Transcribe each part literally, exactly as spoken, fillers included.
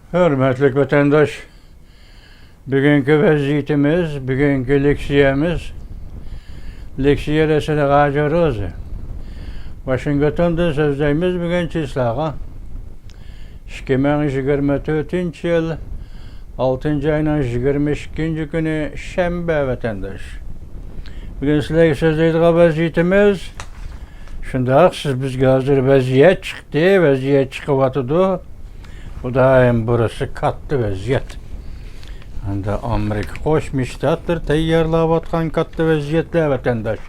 ھۆرمەتلىك ۋەتەنداش، بۈگۈنكى ۋەزىيىتىمىز، بۈگۈنكى لېكسىيەمىز، لېكسىيە رەسىلى غاجىروز. ۋاشىنگتوندىن سۆزلەيمىز بۈگۈن چىسلاغا. ئىككى مىڭ يىگىرمە تۆتىنچى يىل ئالتىنچى ئاينىڭ يىگىرمە ئىككىنچى كۈنى شەنبە ۋەتەنداش. بۈگۈن سىلەرگە سۆزلەيدىغان ۋەزىيىتىمىز شۇنداق، سىز بىزگە ھازىر ۋەزىيەت چىقتى، ۋەزىيەت چىقىۋاتىدۇ. خۇدايىم، بۇرىسى كاتتا ۋەزىيەت. ئەمدى ئامېرىكا قوشما شتاتلىرى تەييارلاۋاتقان كاتتا ۋەزىيەتلەر ۋەتەنداش.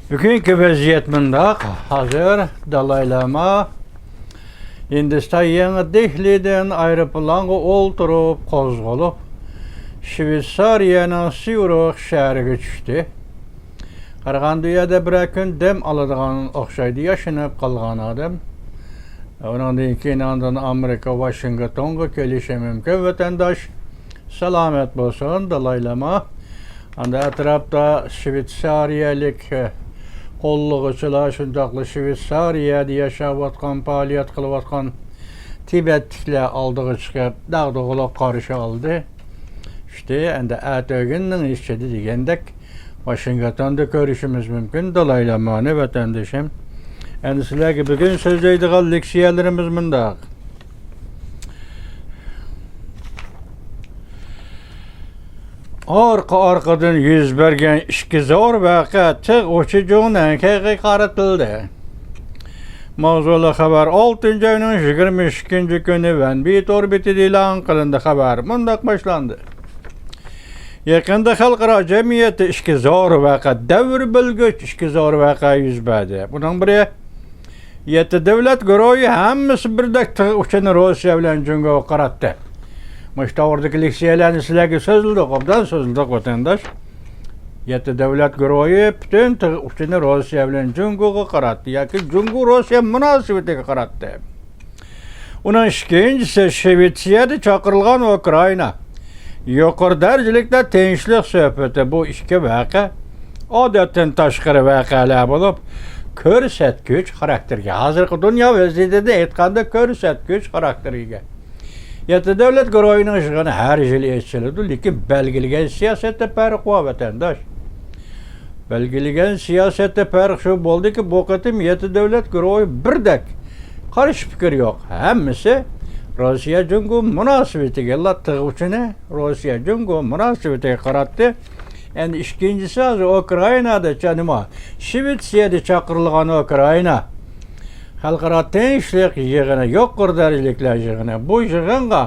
بۈگۈنكى ۋەزىيەت مۇنداق، ھازىر دالاي لاما ھىندىستان يېڭى دېھلىدىن ئايروپىلانغا ئولتۇرۇپ قوزغىلىپ، شۋېتسارىيەنىڭ سيۇرىخ شەھىرىگە چۈشتى. قارىغاندا ئۇ يەردە بىرەر كۈن دەم ئالىدىغان ئوخشايدۇ، ياشىنىپ قالغان ئادەم. ئۇنىڭدىن كېيىن ئاندىن ئامېرىكا ۋاشىنگتونغا كېلىشى مۇمكىن، ۋەتەنداش. سالامەت بولسۇن، دالاي لاما. ئاندا ئەتراپتا شۋېتسارىيەلىك، ئە، قوللىغۇچىلار، شۇنداقلا شۋېتسارىيەدە ياشاۋاتقان، پائالىيەت قىلىۋاتقان تىبەتلىكلەر ئالدىغا چىقىپ، داغدۇغىلىق قارشى ئالدى. ئىشتى، ئەندى ئەتىگۈننىڭ ئىچىدە دېگەندەك، ۋاشىنگتوندا كۆرۈشىمىز مۇمكىن، دالاي لامانى، ۋەتەندىشىم. ئەندى سىلەرگە بۈگۈن سۆزلەيدىغان لېكسىيەلىرىمىز مۇنداق. ئارقا-ئارقىدىن يۈز بەرگەن ئىككى زور ۋەقە تىغ ئۇچى جۇڭنەن كەيگە قارىتىلدى. ماۋزۇلۇق خەۋەر ئالتىنچى ئاينىڭ يىگىرمە ئىككىنچى كۈنى ۋەنبى تور بېتىدە ئېلان قىلىندى. خەۋەر مۇنداق باشلاندى. يېقىندا خەلقئارا جەمئىيەتتە ئىككى زور ۋەقە، دەۋر بۆلگۈچ ئىككى زور ۋەقە يۈز بەردى. بۇنىڭ بىرى، يەتتە دۆلەت گۇرۇھى ھەممىسى بىردەك تىغ ئۇچىنى روسىيە بىلەن جۇڭگوغا قاراتتى. مۇشۇ توغرىدىكى لېكسىيەلەرنى سىلەرگە سۆزلىدۇق، ئوبدان سۆزلىدۇق، ۋەتەنداش. يەتتە دۆلەت گۇرۇھى پۈتۈن تىغ ئۇچىنى روسىيە بىلەن جۇڭگوغا قاراتتى ياكى جۇڭگو روسىيە مۇناسىۋىتىگە قاراتتى. ئۇنىڭ ئىككىنچىسى، شىۋېتسىيەدە چاقىرىلغان ئۇكرائىنا يۇقىرى دەرىجىلىكتە تىنچلىق سۆھبىتى. بۇ ئىككى ۋەقە ئادەتتىن تاشقىرى ۋەقەلەر بولۇپ، كۆرسەتكۈچ خاراكتېرگە، ھازىرقى دۇنيا ۋەزىيىتىدە ئېيتقاندا، كۆرسەتكۈچ خاراكتېرگە ئىگە. يەتتە دۆلەت گۇرۇھىنىڭ يىغىنى ھەر يىلى ئېچىلىدۇ، لېكىن بەلگىلىگەن سىياسەتتە پەرق بار، ۋەتەنداش. بەلگىلىگەن سىياسەتتە پەرق شۇ بولدىكى، بۇ قېتىم يەتتە دۆلەت گۇرۇھى بىردەك، قارشى پىكىر يوق. ھەممىسى روسىيە جۇڭگو مۇناسىۋىتىگە، تىغ ئۇچىنى روسىيە جۇڭگو مۇناسىۋىتىگە قاراتتى. ئەندى ئىككىنچىسى، ھازىر ئۇكرائىنادا، جانىما، شىۋېتسىيەدە چاقىرىلغان ئۇكرائىنا خەلقئارا تىنچلىق يىغىنى، يۇقىرى دەرىجىلىكلەر يىغىنى. بۇ يىغىنغا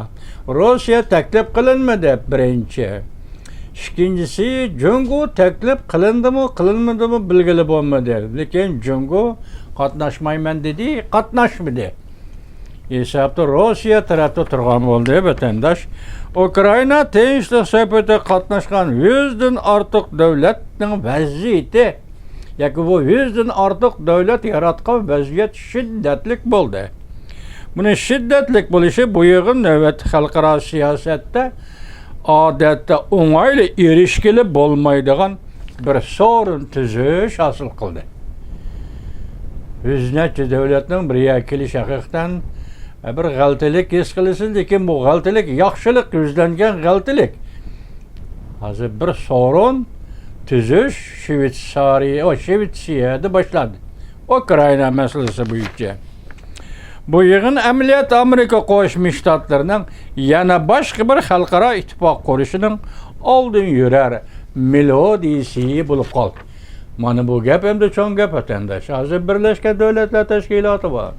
روسىيە تەكلىپ قىلىنمىدى، بىرىنچى. ئىككىنچىسى، جۇڭگو تەكلىپ قىلىندىمۇ، قىلىنمىدىمۇ بىلگىلى بولمىدى. لېكىن جۇڭگو قاتناشمايمەن دېدى، قاتناشمىدى. ھېسابتا روسىيە تەرەپتە تۇرغان بولدى، ۋەتەنداش. ئۇكرائىنا تىنچلىق سۆھبىتىگە قاتناشقان يۈزدىن ئارتۇق دۆلەتنىڭ ۋەزىيىتى ياكى بۇ يۈزدىن ئارتۇق دۆلەت ياراتقان ۋەزىيەت شىددەتلىك بولدى. بۇنىڭ شىددەتلىك بولۇشى بۇ يىغىن نۆۋەتتە خەلقئارا سىياسەتتە ئادەتتە ئوڭايلا ئېرىشكىلى بولمايدىغان بىر سورۇن تۈزۈش ھاسىل قىلدى. يۈز نەچچە دۆلەتنىڭ بىر يەرگە كېلىشى ھەقىقەتەن بىر غەلىتىلىك ھېس قىلىسىز، لېكىن بۇ غەلىتىلىك ياخشىلىق يۈزلەنگەن غەلىتىلىك. ھازىر بىر سورۇن تۈزۈش شىۋېتسارىيە، ئو، شىۋېتسىيەدە باشلاندى. ئۇكرائىنا مەسىلىسى بويىچە. بۇ يىغىن ئەمەلىيەتتە ئامېرىكا قوشما شتاتلىرىنىڭ يەنە باشقا بىر خەلقئارا ئىتتىپاق قۇرۇشىنىڭ ئالدىن يۈرەر مېلودىيىسى بولۇپ قالدى. مانا بۇ گەپ ئەمدى چوڭ گەپ، ۋەتەنداش. ھازىر بىرلەشكەن دۆلەتلەر تەشكىلاتى بار.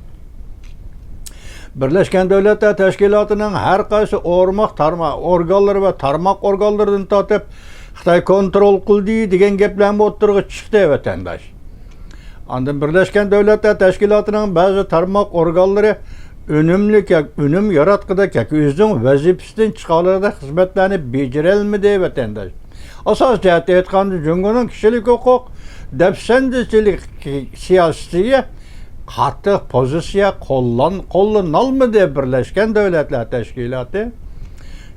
بىرلەشكەن دۆلەتلەر تەشكىلاتىنىڭ ھەر قايسى ئورماق تارماق ئورگانلىرى ۋە تارماق ئورگانلىرىدىن تارتىپ، خىتاي كونترول قىلدى دېگەن گەپلەرمۇ ئوتتۇرىغا چىقتى، ۋەتەنداش. ئاندىن بىرلەشكەن دۆلەتلەر تەشكىلاتىنىڭ بەزى تارماق ئورگانلىرى ئۈنۈملۈك يا-، ئۈنۈم ياراتقۇدەك ياكى ئۆزىنىڭ ۋەزىپىسىدىن چىقارلىقىدەك خىزمەتلەرنى بېجىرەلمىدى، ۋەتەنداش. ئاساسىي جەھەتتە ئېيتقاندا، جۇڭگونىڭ كىشىلىك ھوقۇق دەپسەندىچىلىك سىياسىتىگە قاتتىق پوزىتسىيە قوللان-، قوللىنالمىدى بىرلەشكەن دۆلەتلەر تەشكىلاتى.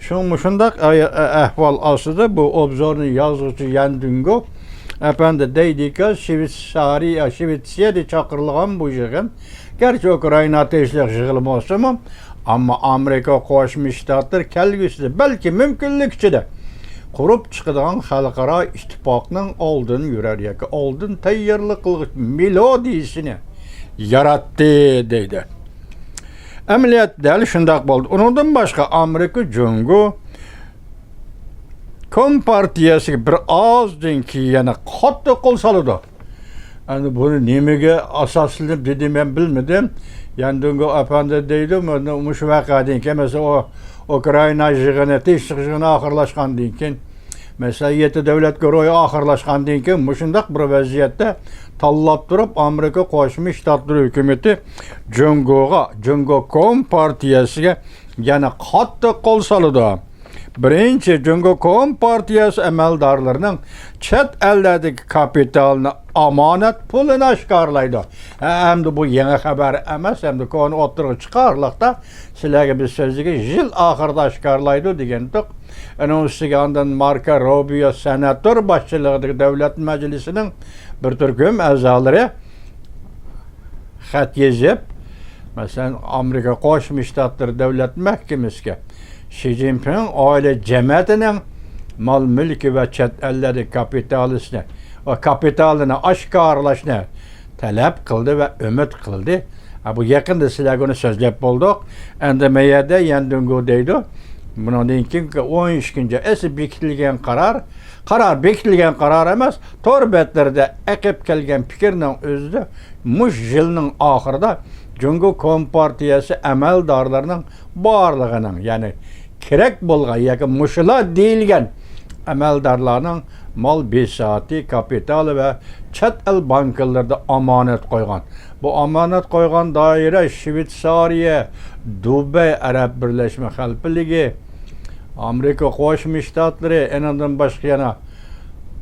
شۇڭ مۇشۇنداق ئەي-، ئەھۋال ئاستىدا بۇ ئوبزورنى يازغۇچى يەن دۈنگو ئەپەندى دەيدىكى، شىۋېتسارىيە، شىۋېتسىيەدە چاقىرىلغان بۇ يىغىن، گەرچە ئۇكرائىنا تىنچلىق يىغىنى بولسىمۇ، ئەمما ئامېرىكا قوشما شتاتلىرى كەلگۈسىدە، بەلكى مۇمكىنلىكى ئىچىدە قۇرۇپ چىقىدىغان خەلقئارا ئىتتىپاقنىڭ ئالدىن يۈرەر ياكى ئالدىن تەييارلىق قىلغۇچ مېلودىيىسىنى ياراتتى، دەيدۇ. ئەمەلىيەتتە دەل شۇنداق بولدى. ئۇنىڭدىن باشقا، ئامېرىكا جۇڭگو كومپارتىيەسىگە بىر ئازدىن كېيىن يەنە قاتتىق قول سالىدۇ. ئەمدى بۇنى نېمىگە ئاساسلىنىپ دېدى، مەن بىلمىدىم. يەندۇڭگو ئەپەندى دەيدۇ، مۇ-، مۇشۇ ۋەقەدىن كېيىن، مەسىلەن، ئۇ ئۇكرائىنا يىغىنى، تىنچلىق يىغىنى ئاخىرلاشقاندىن كېيىن، مەسىلەن، يەتتە دۆلەت گۇرۇھى ئاخىرلاشقاندىن كېيىن، مۇشۇنداق بىر ۋەزىيەتتە تاللاپ تۇرۇپ، ئامېرىكا قوشما شتاتلىرى ھۆكۈمىتى جۇڭگوغا، جۇڭگو كومپارتىيەسىگە يەنە قاتتىق قول سالىدۇ. بىرىنچى، جۇڭگو كومپارتىيەسى ئەمەلدارلىرىنىڭ چەت ئەللەردىكى كاپىتالىنى، ئامانەت پۇلىنى ئاشكارىلايدۇ. ھە، ئەمدى بۇ يېڭى خەۋەر ئەمەس، ئەمدى كونا ئوتتۇرىغا چىقارلىقتا، سىلەرگە بىز سۆزلىگەن يىل ئاخىرىدا ئاشكارىلايدۇ دېگەنتۇق. ئۇنىڭ ئۈستىگە ئاندىن ماركو روبىيو سېناتور باشچىلىقىدىكى دۆلەت مەجلىسىنىڭ بىر تۈركۈم ئەزالىرى خەت يېزىپ، مەسىلەن، ئامېرىكا قوشما شتاتلىرى دۆلەت مەھكىمىسىگە شى جىنپىڭ ئائىلە جەمەتىنىڭ مال-مۈلكى ۋە چەت ئەللەردىكى كاپىتالىسىنى ۋە كاپىتالىنى ئاشكارىلاشنى تەلەپ قىلدى ۋە ئۈمىد قىلدى. ھە، بۇ يېقىندا سىلەرگە ئۇنى سۆزلەپ بولدۇق. ئەمدى مەيەردە يەندۇڭگو دەيدۇ. بۇنىڭدىن كېيىنكى ئون ئىككىنچى ئەسىر بېكىتىلگەن قارار، قارار بېكىتىلگەن قارار ئەمەس، تور بەتلىرىدە ئېقىپ كەلگەن پىكىرنىڭ ئۆزىدە مۇشۇ يىلنىڭ ئاخىرىدا جۇڭگو كومپارتىيەسى ئەمەلدارلىرىنىڭ بارلىقىنىڭ، يەنى كېرەك بولغان ياكى مۇشۇلار دېيىلگەن ئەمەلدارلارنىڭ مال بىساتى، كاپىتالى ۋە چەت ئەل بانكىلىرىدا ئامانەت قويغان. بۇ ئامانەت قويغان دائىرە شۋېتسارىيە، دۇبەي ئەرەب بىرلەشمە خەلىپىلىكى، ئامېرىكا قوشما شتاتلىرى، ئېنىڭدىن باشقا يەنە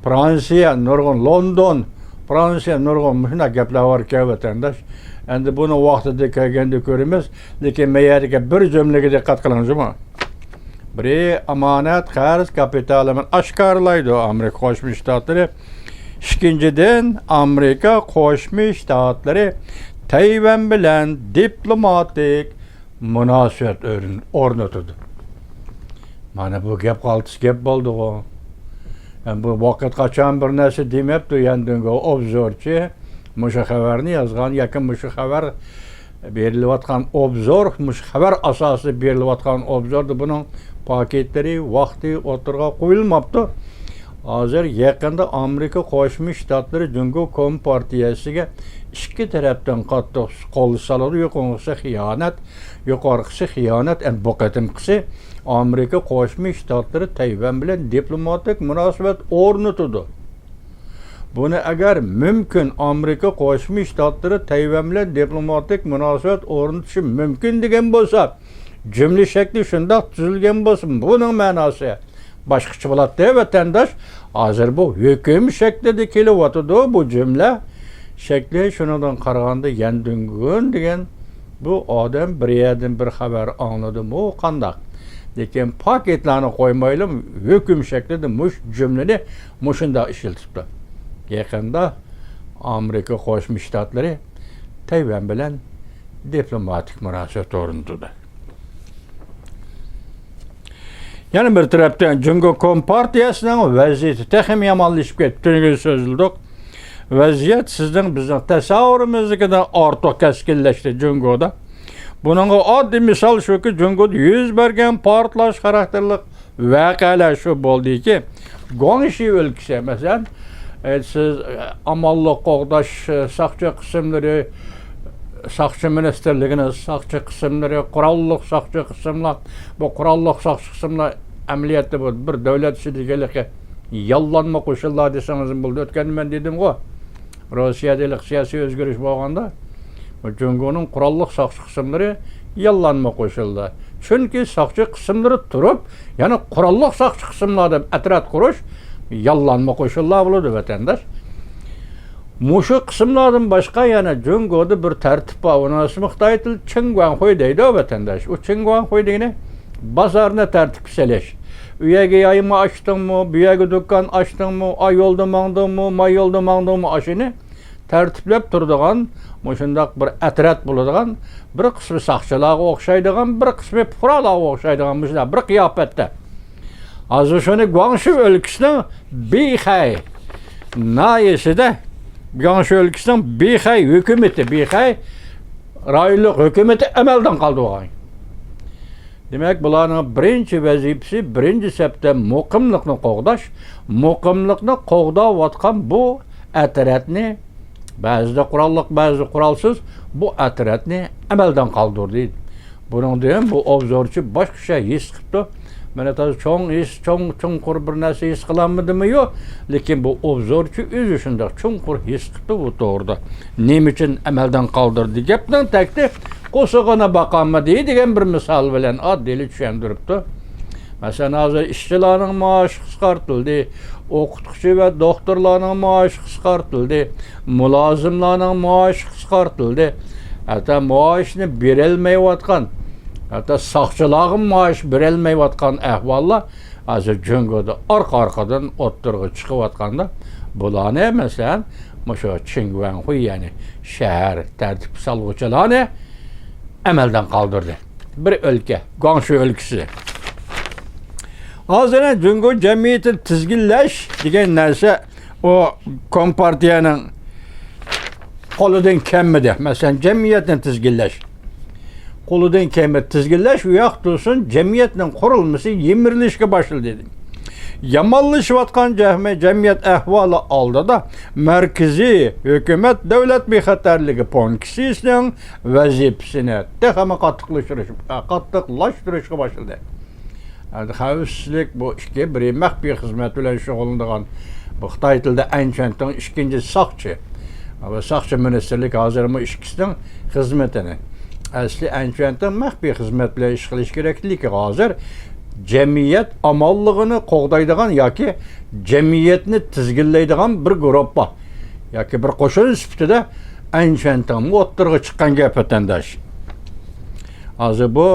فرانسىيە، نۇرغۇن، لوندون، فرانسىيە، نۇرغۇن مۇشۇنداق گەپلەر باركەن، ۋەتەنداش. ئەمدى بۇنى ۋاقتىدا كەلگەندە كۆرىمىز، لېكىن مەيەردىكى بىر جۈملىگە دىققەت قىلىڭ جۇمۇ. بىرى، ئامانەت، قەرز، كاپىتالى بىلەن ئاشكارىلايدۇ ئامېرىكا قوشما شتاتلىرى. ئىككىنچىدىن، ئامېرىكا قوشما شتاتلىرى تەيۋەن بىلەن دىپلوماتىك مۇناسىۋەت ئۆرن-، ئورنىتىدۇ. مانا بۇ گەپ قالتىس گەپ بولدىغۇ. ئەم، بۇ ۋاقىت قاچان بىر نەرسە دېمەپتۇ يەندىنگۇ ئوبزورچى. مۇشۇ خەۋەرنى يازغان ياكى مۇشۇ خەۋەر بېرىلىۋاتقان ئوبزور، مۇشۇ خەۋەر ئاساسىدا بېرىلىۋاتقان ئوبزوردا بۇنىڭ پاكىتلىرى، ۋاقتى ئوتتۇرىغا قويۇلماپتۇ. ھازىر يېقىندا ئامېرىكا قوشما شتاتلىرى جۇڭگو كومپارتىيەسىگە ئىككى تەرەپتىن قاتتىق قول سالىدۇ. يۇقىرىقىسى خىيانەت، يۇقىرىقىسى خىيانەت، ئەمدى بۇ قېتىمقىسى ئامېرىكا قوشما شتاتلىرى تەيۋەن بىلەن دىپلوماتىك مۇناسىۋەت ئورنىتىدۇ. بۇنى ئەگەر مۇمكىن، ئامېرىكا قوشما شتاتلىرى تەيۋەن بىلەن دىپلوماتىك مۇناسىۋەت ئورنىتىشى مۇمكىن دېگەن بولسا، جۈملە شەكلى شۇنداق تۈزۈلگەن بولسا، بۇنىڭ مەناسى باشقىچە بولاتتى، ۋەتەنداش. ھازىر بۇ ھۆكۈم شەكلىدە كېلىۋاتىدۇ، بۇ جۈملە شەكلى. شۇنىڭدىن قارىغاندا، يەندۈنگۈن دېگەن بۇ ئادەم بىر يەردىن بىر خەۋەر ئاڭلىدىمۇ قانداق؟ لېكىن پاكىتلارنى قويمايلا، ھۆكۈم شەكلىدە مۇشۇ جۈملىنى مۇشۇنداق ئىشلىتىپتۇ. يېقىندا ئامېرىكا قوشما شتاتلىرى تەيۋەن بىلەن دىپلوماتىك مۇناسىۋەت ئورنىتىدۇ. يەنە بىر تەرەپتىن، جۇڭگو كومپارتىيەسىنىڭ ۋەزىيىتى تېخىمۇ يامانلىشىپ كەتتى. تۈنۈگۈن سۆزلىدۇق. ۋەزىيەت سىزنىڭ بىزنىڭ تەسەۋۋۇرىمىزدىكىدىن ئارتۇق كەسكىنلەشتى جۇڭگودا. بۇنىڭغا ئاددىي مىسال شۇكى، جۇڭگودا يۈز بەرگەن پارتلاش خاراكتېرلىق ۋەقەلەر شۇ بولدىكى، گۇاڭشى ئۆلكىسى، مەسىلەن، ئە، سىز، ئە، ئامانلىق قوغداش، ئە، ساقچى قىسىملىرى، ساقچى مىنىستىرلىكىنىڭ ساقچى قىسىملىرى، قوراللىق ساقچى قىسىملار، بۇ قوراللىق ساقچى قىسىملار ئەمەلىيەتتە بۇ بىر دۆلەت ئىچىدىكى ھېلىقى ياللانما قوشۇنلار دېسىڭىزمۇ بولىدۇ. ئۆتكەندە مەن دېدىمغۇ، روسىيەدە ھېلىقى سىياسىي ئۆزگىرىش بولغاندا، جۇڭگونىڭ قوراللىق ساقچى قىسىملىرى ياللانما قوشۇنلار. چۈنكى ساقچى قىسىملىرى تۇرۇپ، يەنە قوراللىق ساقچى قىسىملار دەپ ئەترەت قۇرۇش ياللانما قوشۇنلار بولىدۇ، ۋەتەنداش. مۇشۇ قىسىملاردىن باشقا يەنە جۇڭگودا بىر تەرتىپ بار، ئۇنىڭ ئىسمى خىتاي تىلى چىڭگۇەنخۇي دەيدۇ، ۋەتەنداش. ئۇ چىڭگۇەنخۇي دېگىنى بازارنى تەرتىپكە سېلىش. ئۇ يەرگە يايما ئاچتىڭمۇ، بۇ يەرگە دۇكان ئاچتىڭمۇ، ئا يولدا ماڭدىڭمۇ، ما يولدا ماڭدىڭمۇ، ئاشۇنى تەرتىپلەپ تۇرىدىغان مۇشۇنداق بىر ئەترەت بولىدىغان، بىر قىسمى ساقچىلارغا ئوخشايدىغان، بىر قىسمى پۇقرالارغا ئوخشايدىغان مۇشۇنداق بىر قىياپەتتە. ھازىر شۇنى گۇاڭشۇ ئۆلكىسىنىڭ بىخەي ناھىيەسىدە، گۇاڭشۇ ئۆلكىسىنىڭ بىخەي ھۆكۈمىتى، بىخەي رايونلۇق ھۆكۈمىتى ئەمەلدىن قالدۇرغان. دېمەك، بۇلارنىڭ بىرىنچى ۋەزىپىسى، بىرىنچى سەپتە مۇقىملىقنى قوغداش، مۇقىملىقنى قوغداۋاتقان بۇ ئەترەتنى بەزىدە قوراللىق، بەزىدە قورالسىز، بۇ ئەترەتنى ئەمەلدىن قالدۇردى. بۇنىڭدىن بۇ ئوبزورچى باشقىچە ھېس قىپتۇ. مانا تازا چوڭ ھېس، چوڭ، چوڭقۇر بىر نەرسە ھېس قىلالمىدىمۇ يوق. لېكىن بۇ ئوبزورچى ئۆزى شۇنداق چوڭقۇر ھېس قىپتۇ بۇ توغرىدا. نېمە ئۈچۈن ئەمەلدىن قالدۇردى؟ گەپنىڭ تەكتى قورسىقىنى باقالمىدى دېگەن بىر مىسال بىلەن ئاددىيلا چۈشەندۈرۈپتۇ. مەسىلەن، ھازىر ئىشچىلارنىڭ مائاشى قىسقارتىلدى، ئوقۇتقۇچى ۋە دوختۇرلارنىڭ مائاشى قىسقارتىلدى، مۇلازىملارنىڭ مائاشى قىسقارتىلدى. ھەتتا مائاشنى بېرەلمەيۋاتقان، ھەتتا ساقچىلارغا مائاش بېرەلمەيۋاتقان ئەھۋاللار ھازىر جۇڭگودا ئارقا-ئارقىدىن ئوتتۇرىغا چىقىۋاتقاندا، بۇلارنى، مەسىلەن، مۇشۇ چىڭ ۋەنخۇي، يەنى شەھەر تەرتىپ سالغۇچىلارنى ئەمەلدىن قالدۇردى. بىر ئۆلكە، گۇاڭشۇ ئۆلكىسى. ھازىر جۇڭگو جەمئىيىتىنى تىزگىنلەش دېگەن نەرسە ئۇ كومپارتىيەنىڭ قولىدىن كەلمىدى. مەسىلەن، جەمئىيەتنى تىزگىنلەش. قولىدىن كەلمىدى تىزگىنلەش، ئۇ ياق تۇرسۇن، جەمئىيەتنىڭ قۇرۇلمىسى يىمىرىلىشكە باشلىدى. يامانلىشىۋاتقان جەم-، جەمئىيەت ئەھۋالى ئالدىدا مەركىزىي ھۆكۈمەت دۆلەت بىخەتەرلىكى پونكىتىنىڭ ۋەزىپىسىنى تېخىمۇ قاتتىقلاشتۇرۇش، قاتتىقلاشتۇرۇشقا باشلىدى. ئەمدى خەۋپسىزلىك بۇ ئىككى، بىرى مەخپىي خىزمەت بىلەن شۇغۇللىنىدىغان، بۇ خىتاي تىلىدا ئەنچۈەنتىڭ، ئىككىنچى ساقچى. ۋە ساقچى مىنىستىرلىكى ھازىرمۇ ئىككىسىنىڭ خىزمىتىنى، ئەسلى ئەنچۈەنتىڭ مەخپىي خىزمەت بىلەن ئىش قىلىش كېرەكلىكى، ھازىر جەمئىيەت ئامانلىقىنى قوغدايدىغان ياكى جەمئىيەتنى تىزگىنلەيدىغان بىر گۇرۇپپا ياكى بىر قوشۇن سۈپىتىدە ئەنچۈەنتىڭمۇ ئوتتۇرىغا چىققان گەپ، ۋەتەنداش. ھازىر بۇ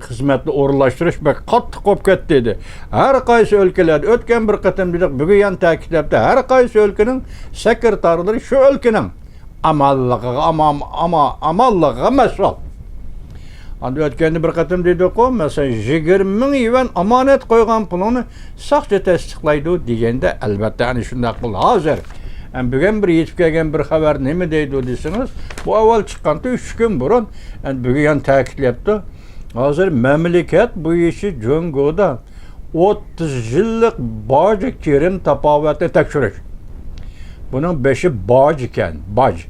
خىزمەتنى ئورۇنلاشتۇرۇش بەك قاتتىق بولۇپ كەتتى، دېدى. ھەر قايسى ئۆلكىلەردە، ئۆتكەن بىر قېتىم دېدۇق، بۈگۈن يەنە تەكىتلەپتۇ، ھەر قايسى ئۆلكىنىڭ سېكرېتارلىرى شۇ ئۆلكىنىڭ ئامانلىقىغا، ئاما-، ئاما-، ئامانلىقىغا مەسئۇل. ئاندىن ئۆتكەندە بىر قېتىم دېدۇققۇ، مەسىلەن، يىگىرمە مىڭ يۈەن ئامانەت قويغان پۇلۇڭنى ساقچى تەستىقلايدۇ دېگەندە، ئەلۋەتتە، ئەنە شۇنداق بولدى. ھازىر، ئەم، بۈگۈن بىر يېتىپ كەلگەن بىر خەۋەر نېمە دەيدۇ دېسىڭىز، بۇ ئاۋۋال چىققانتى ئۈچ كۈن بۇرۇن، ئەمدى بۈگۈن يەنە تەكىتلەپتۇ. ھازىر مەملىكەت بويىچە جۇڭگودا ئوتتۇز يىللىق باج كىرىم تاپاۋەتنى تەكشۈرۈش. بۇنىڭ بېشى باج ئىكەن، باج.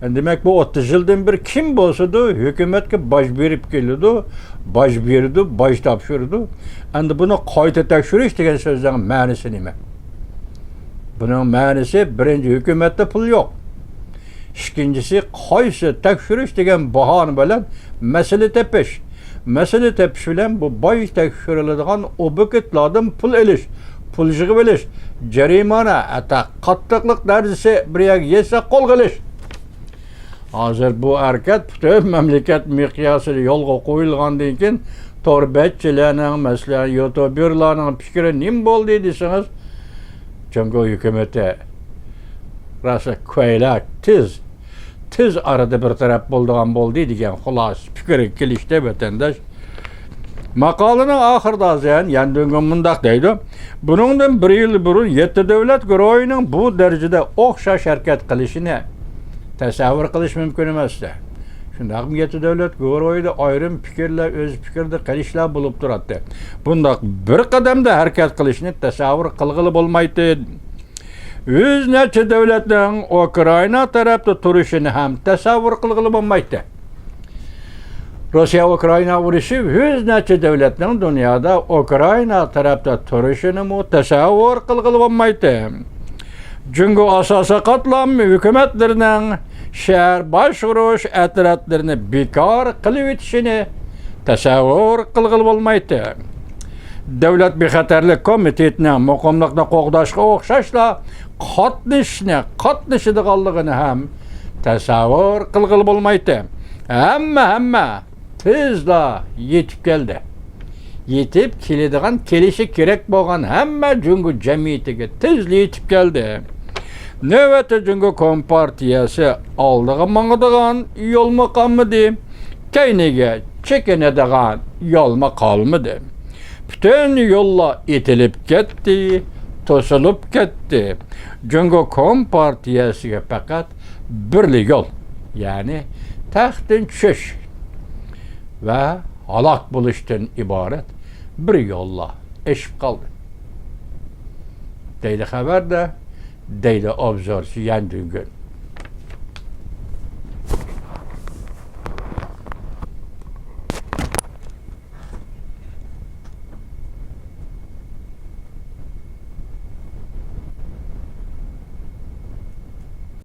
دېمەك، بۇ ئوتتۇز يىلدىن بېرى كىم بولسىدۇ، ھۆكۈمەتكە باج بېرىپ كېلىدۇ، باج بېرىدۇ، باج تاپشۇرىدۇ. ئەمدى بۇنى قايتا تەكشۈرۈش دېگەن سۆزنىڭ مەنىسى نېمە؟ بۇنىڭ مەنىسى، بىرىنچى، ھۆكۈمەتتە پۇل يوق. ئىككىنچىسى، قايسى تەكشۈرۈش دېگەن باھانە بىلەن مەسىلە تېپىش. مەسىلە تېپىش بىلەن بۇ باج تەكشۈرۈلىدىغان ئوبيېكتلاردىن پۇل ئېلىش، پۇل يىغىۋېلىش، جەرىمانە، ھەتتا قاتتىقلىق دەرىجىسى بىر يەرگە يەتسە قولغا ئېلىش. ھازىر بۇ ھەرىكەت پۈتۈن مەملىكەت مىقياسىدا يولغا قويۇلغاندىن كېيىن، تور بەتچىلەرنىڭ، مەسىلەن، يۇتۇبېرلارنىڭ پىكرى نېمە بولدى دېسىڭىز، جۇڭگو ھۆكۈمىتى راسا كويلا تېز، تېز ئارىدا بىر تەرەپ بولىدىغان بولدى دېگەن خۇلاسە پىكىرگە كېلىشتى، ۋەتەنداش. ماقالىنىڭ ئاخىرىدا زيەن يەندۈنگۈن مۇنداق دەيدۇ، بۇنىڭدىن بىر يىل بۇرۇن يەتتە دۆلەت گۇرۇھىنىڭ بۇ دەرىجىدە ئوخشاش ھەرىكەت قىلىشىنى تەسەۋۋۇر قىلىش مۇمكىن ئەمەستى. شۇنداقمۇ يەتتە دۆلەت گۇرۇھىدا ئايرىم پىكىرلەر، ئۆز پىكرىدە قېلىشلار بولۇپ تۇراتتى. بۇنداق بىر قەدەمدە ھەرىكەت قىلىشنى تەسەۋۋۇر قىلغىلى بولمايتتى. يۈز نەچچە دۆلەتنىڭ ئۇكرائىنا تەرەپتە تۇرۇشىنى ھەم تەسەۋۋۇر قىلغىلى بولمايتتى. روسىيە ئۇكرائىنا ئۇرۇشى يۈز نەچچە دۆلەتنىڭ دۇنيادا ئۇكرائىنا تەرەپتە تۇرۇشىنىمۇ تەسەۋۋۇر قىلغىلى بولمايتتى. جۇڭگو ئاساسىي قاتلام ھۆكۈمەتلىرىنىڭ شەھەر باشقۇرۇش ئەترەتلىرىنى بىكار قىلىۋېتىشىنى تەسەۋۋۇر قىلغىلى بولمايتتى. دۆلەت بىخەتەرلىك كومىتېتىنىڭ مۇقىملىقنى قوغداشقا ئوخشاشلا قاتنىشىشنى، قاتنىشىدىغانلىقىنى ھەم تەسەۋۋۇر قىلغىلى بولمايتتى. ھەممە، ھەممە تېزلا يېتىپ كەلدى. يېتىپ كېلىدىغان، كېلىشى كېرەك بولغان ھەممە جۇڭگو جەمئىيىتىگە تېزلا يېتىپ كەلدى. نۆۋەتتە جۇڭگو كومپارتىيەسى ئالدىغا ماڭىدىغان يولمۇ قالمىدى، كەينىگە چېكىنىدىغان يولمۇ قالمىدى. پۈتۈن يوللار ئېتىلىپ كەتتى، توسۇلۇپ كەتتى. جۇڭگو كومپارتىيەسىگە پەقەت بىرلا يول، يەنى تەختتىن چۈشۈش ۋە ھالاك بولۇشتىن ئىبارەت بىر يوللا ئېشىپ قالدى، دەيدۇ خەۋەردە، دەيدۇ ئوبزورچى يەن دۈنگۈن.